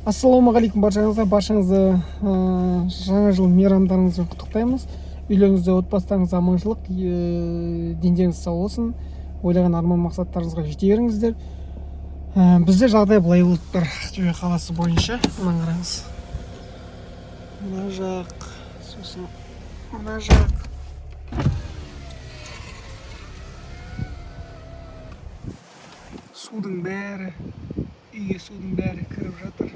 Ассалаумағалейкум баршаңызға, баршаңызды жаңа жыл мейрамдарыңызбен құттықтаймыз. Үйлеріңізде, отбасыларыңызда аманшылық, дендеріңіз сау болсын, ойлаған арман мақсаттарыңызға жете беріңіздер. Бізде жағдай былай болып тұр Ақтөбе қаласы бойынша. Мына қараңыз, мына жақ, сосын мына жақ. Судың бәрі үйге, судың бәрі кіріп жатыр.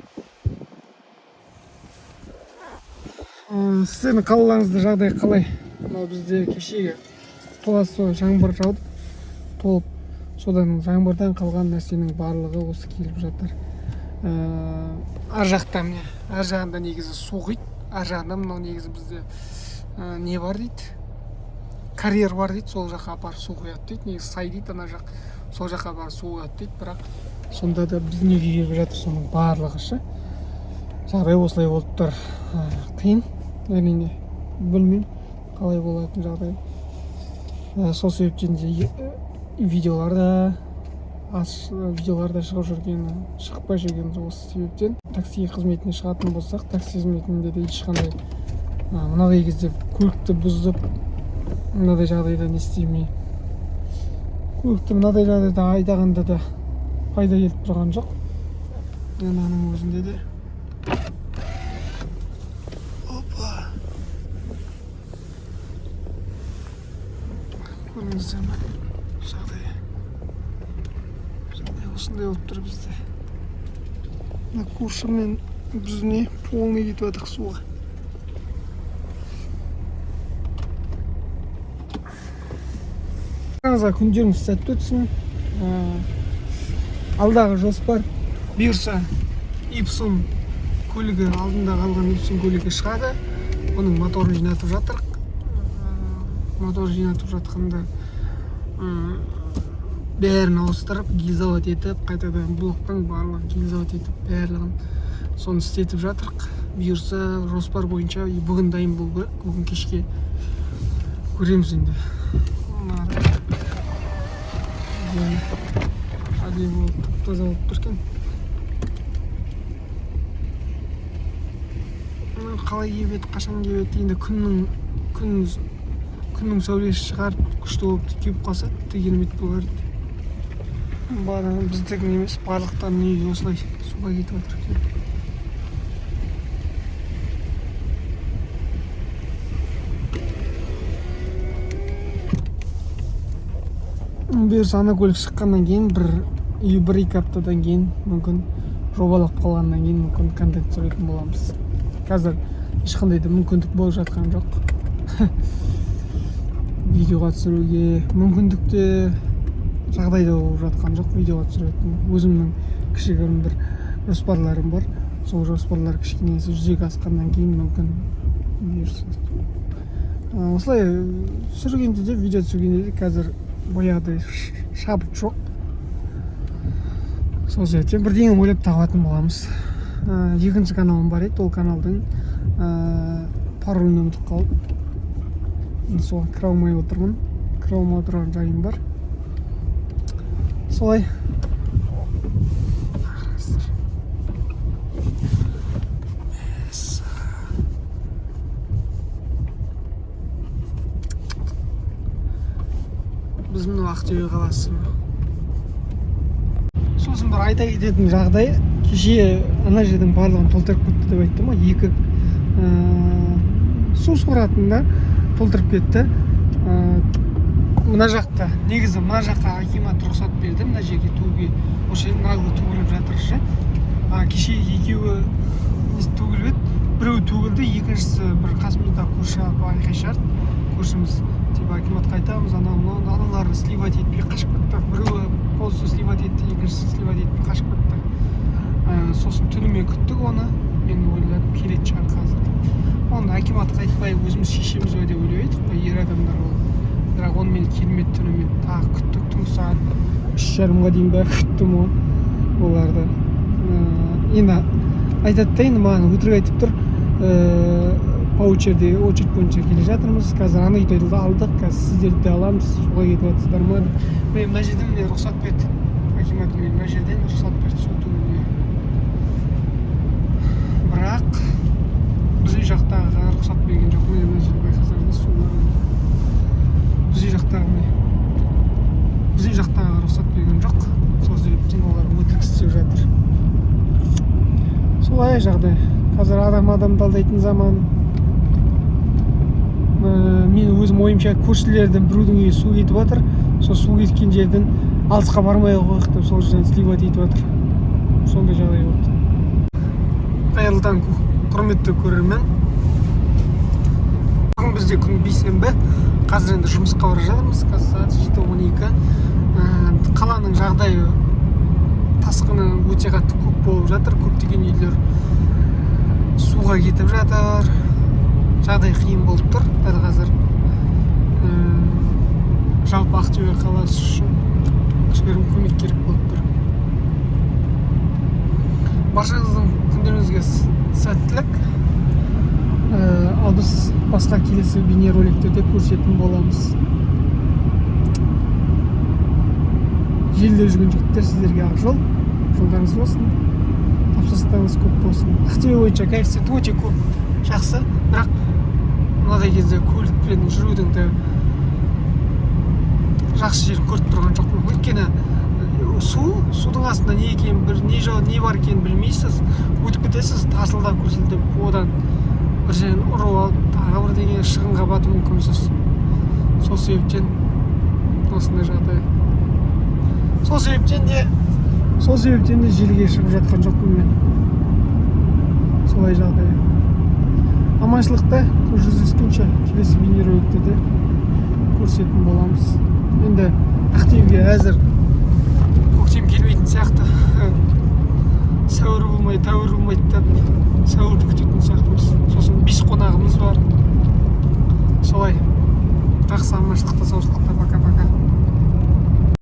Сіздердің қалаларыңызда жағдай қалай? Мынау бізде кешегі толассыз жаңбыр жауды толып, содан жаңбырдан қалған нәрсенің барлығы осы келіп жатыр. Ар жақта, міне, ар жағында негізі су құйды. Ар жағында мынау негізі бізде не бар дейді, карьер бар дейді, сол жаққа апарып су құяды дейді. Негізі сай дейді ана жақ, сол жаққа барып су құяды дейді. Бірақ сонда да біздің үйге келіп жатыр соның барлығы ше. Жағдай осылай болып тұр. Қиын әрине, білмеймін қалай болатын жағдай. Сол себептен де видеоларда аз, видеоларда шығып жүргені, шықпай жүргені осы себептен. Такси қызметіне шығатын болсақ, такси қызметінде де ешқандай мынадай кезде көлікті бұзып, мынадай жағдайда не істемей, көлікті мынадай жағдайда айдағанда да пайда келіп тұрған жоқ. Ананың өзінде де, опа, көрдіңіздер ме, жағдай осындай болып тұр бізде. Мына көршімен біз не полный кетіп жатырық суға. Баршаңызға күндеріңіз сәтті өтсін. Алдағы жоспар, бұйырса, Ипсум көлігі, алдында қалған Ипсум көлігі шығады. Оның моторын жинатып жатырық. Мотор жинатып жатқанда бәрін ауыстырып, гильзовать етіп, қайтадан блоктың барлығын гильзовать етіп, барлығын соны істетіп жатырық. Бұйырса, жоспар бойынша бүгін дайын болу керек, бүгін кешке көреміз енді. Мына әдемі, әдемі болып, тап таза болып тұр екен. Мынау қалай кебеді, қашан кебеді енді? Күннің сәулесі шығарып, күшті болып кеуіп қалса, тіпті керемет болар еді. Бар, біздікін емес, барлықтарының үйі осылай суға кетіп жатыр екен. Бұйырса, ана көлік шыққаннан кейін бір екі аптадан кейін, мүмкін жобалап қалғаннан кейін, мүмкін контент түсіретін боламыз. Қазір ешқандай да мүмкіндік болып жатқан жоқ видеоға түсіруге, мүмкіндік те, жағдай да болып жатқан жоқ видеоға түсіретін. Өзімнің кішігірім бір жоспарларым бар, сол жоспарлар кішкене жүзеге асқаннан кейін, мүмкін, бұйырса. Осылай түсіргенде де, видео түсіргенде де қазір баяғыдай шабыт жоқ. Сол себептен бірдеңе ойлап табатын боламыз. Екінші каналым бар еді, ол каналдың паролін ұмытып қалып, енді соған кіре алмай отырмын, кіре алмай отырған жайым бар. Солай. Қараңыздар. Мәссаған. Біз мынау Ақтөбе қаласы. Сосын бір айта кететін жағдай: кеше ана жердің барлығын толтырып кетті деп айттым ғой, екі су соратын да толтырып кетті. Мына жақта негізі, мына жаққа акимат рұқсат берді мына жерге төгуге, осы жерде нагло төгіліп жатыр ше. А кеше екеуі төгіліп еді, біреуі төгілді, екіншісі бір қасымыздағы көрші апа айқай шығарды, көршіміз, типа акиматқа айтамыз, анау мынау. Аналары сливать етпей қашып кетті. Біреуі полностью сливать етті, екіншісі сливать етпей қашып кетті. Сосын түнімен күттік оны. Мен ойладым, келетін шығар қазір деп. Оны акиматқа айтпай өзіміз шешеміз ғой деп ойлап едік қой, ер адамдар болып. Бірақ онымен келмеді. Түнімен тағы күттік, түнгі сағат 3:30-ға дейін ба күттім ғой оларды. Енді айтады да, енді маған өтірік айтып тұр: по очереди, очередь бойынша келе жатырмыз, қазір ана үйді алдық, қазір сіздерді де аламыз, суға кетіп жатсыздар ма деп. Міне, мына жерден, міне, рұқсат берді акимат, міне, мына жерден рұқсат берді су төгуге. Осындай жағдай. Қазір адам адамды алдайтын заман. Мен өзім ойымша, көршілерден біреудің үйі су кетіп жатыр, сол су кеткен жерден алысқа бармай ақ қояйық деп, сол жерден сливать етіп жатыр. Сондай жағдай болды. Қайырлы таң, құрметті көрермен! Бүгін бізде күн бейсенбі. Қазір енді жұмысқа бара жатырмыз. Қазір сағат 7:12. Қаланың жағдайы, тасқыны өте қатты көп болып жатыр. Көптеген үйлер суға кетіп жатыр. Жағдай қиын болып тұр дәл қазір. Жалпы Ақтөбе қаласы үшін кішігірім көмек керек болып тұр. Баршаңыздың күндеріңізге сәттілік! Ал біз басқа келесі бейнероликтерде көрсететін боламыз. Желіде жүрген жігіттер, сіздерге ақ жол, жолдарыңыз болсын, тапсырыстарыңыз көп болсын. Ақтөбе бойынша коэффициент өте көп, жақсы, бірақ мынадай кезде көлікпен жүрудің де жақсы жерін көріп тұрған жоқпын. Өйткені судың астында не екенін, бір не, не бар екенін білмейсіз. Өтіп кетесіз тарсылдап, гүрсілдеп, одан бір жерін ұрып алып, тағы бірдеңе, шығынға бату мүмкінсіз. Сол себептен осындай жағдай. Сол себептен де желіге шығып жатқан жоқпын мен. Солай жағдай. Аманшылықта жүздескенше! Келесі бейнероликтерде көрсететін боламыз. Енді Ақтөбеге әзір көктем келмейтін сияқты. Сәуір болмай тәуір болмайды деп, сәуірді күтетін сияқтымыз. Сосын бес қонағымыз бар. Солай, жақсы, аманшылықта, саушылықта, пока.